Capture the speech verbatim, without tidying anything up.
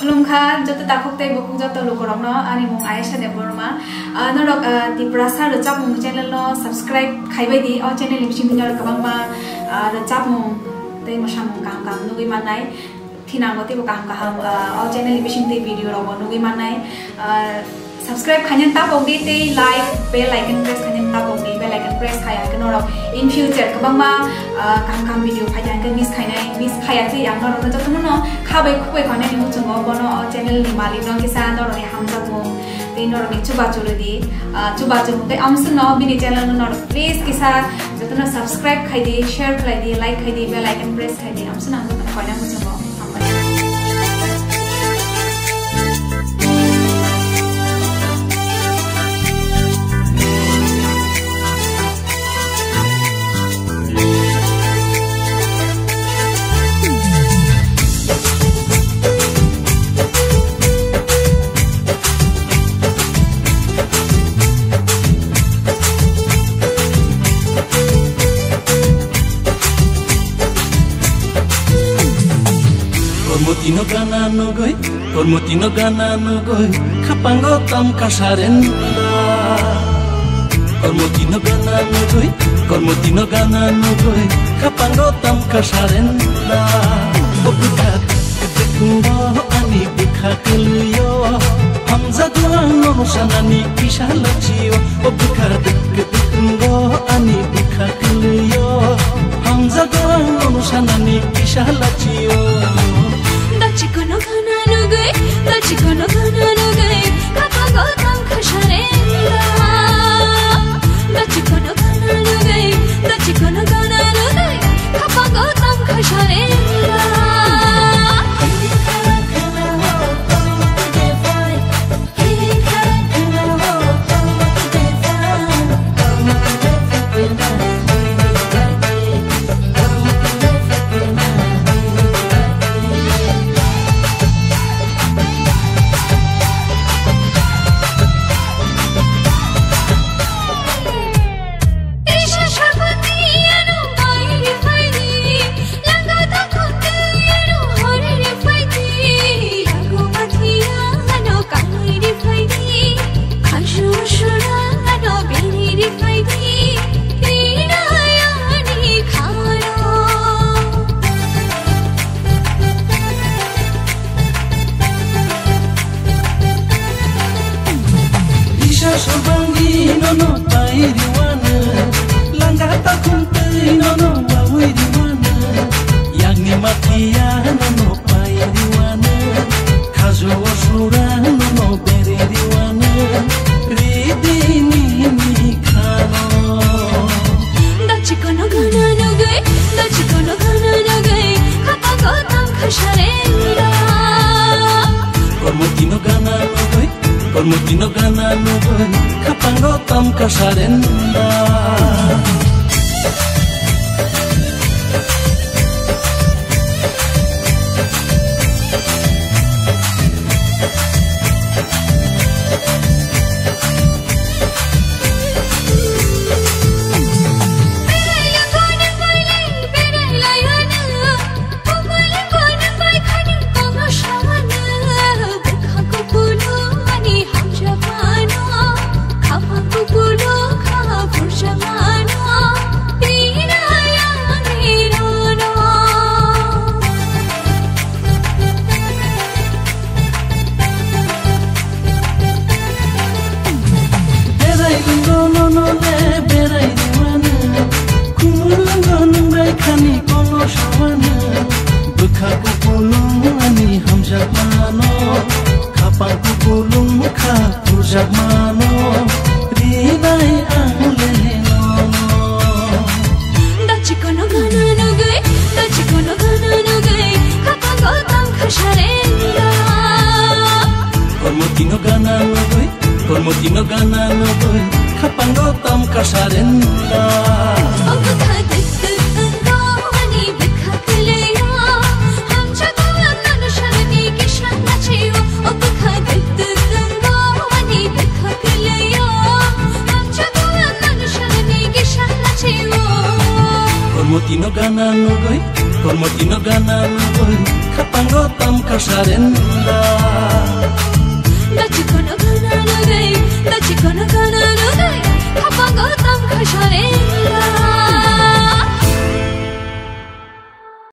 Khulumkha joto takhuk tei bukhuk joto lukurokno, ani mung Ayesha Debbarma. Ah, norok, ah, Tiprasa rwchapmung channel no subscribe khaibai di. O channel ni bisingo norok kwbangma, ah, rwchapmung tei mwsamung kaham kaham nugwi mannai. Thinango teibo kaham kaham, ah, o channel ni bising tei video rokbo nugwi mannai. Ah, subscribe khainani tapok di tei like, bell icon press khainani tapok di, bell icon press khai hwnkhe norok in future kwbangma, ah, kaham kaham video phai hwnkhe miss khainai, miss khaiya tei ang norokno jotono no khabai khukbai khainani muchungo bono o channel ni malik no kisa norokni hamjakmung tei norokni chubachu rwdi, ah, chubachu tei amswkno bini channel no norok please kisa jotono subscribe khai di, share khlai di, like khai di, bell icon press khai di, amswkno ang jotono koina muchungo. Kormoti no gana nugwi, Kormoti no gana nugwi, khapango tam kasarenda. Kormoti no gana nugwi, Kormoti no gana nugwi, khapango tam kasarenda. O bwkha dikdikno ani bwkha kwlwio, hamjago ang nono sanani kisa lachio. O bwkha dikdikno ani bwkha kwlwio, hamjago ang nono sanani kisa lachio. Dachikono gana nugwi, dachikono gana nugwi, khapango tam kasarenda. Dachikono gana nugwi, dachikono gana nugwi, khapango tam kasarenda. Risa sorbangni nono pai riwano, langa takhum tei nono wawi riwano, yangni mathiya nono pai riwano, khajo o sura nono beri riwano, ridini ni khano. Dachikono gana nugwi, dachikono gana nugwi, khapango tam kasarenda. Kormoti no gana nugwi, Kormoti no gana nugwi, khapango tam kasarenda. Berai ringo nono le berai rimano, khumulungo nungbai khani kono samano, bwkha kupulung ani hamjakmano, khapang kupulung kha purjakmano, rinai ang le nono. Dachikono gana nugwi, dachikono gana nugwi, khapango tam kasarenda. Kormoti no gana nugwi, Kormoti no gana nugwi, khapango tam kasarenda. O bwkha dikduk wnggo ani bwkha kwlwio, hamjakgo ang nono sanani kisa lachio. O bwkha dikduk wnggo ani bwkha kwlwio, hamjakgo ang nono sanani kisa lachio. Kormoti no gana nugwi, Kormoti no gana nugwi, khapango tam kasarenda. Kotom kha sorengla.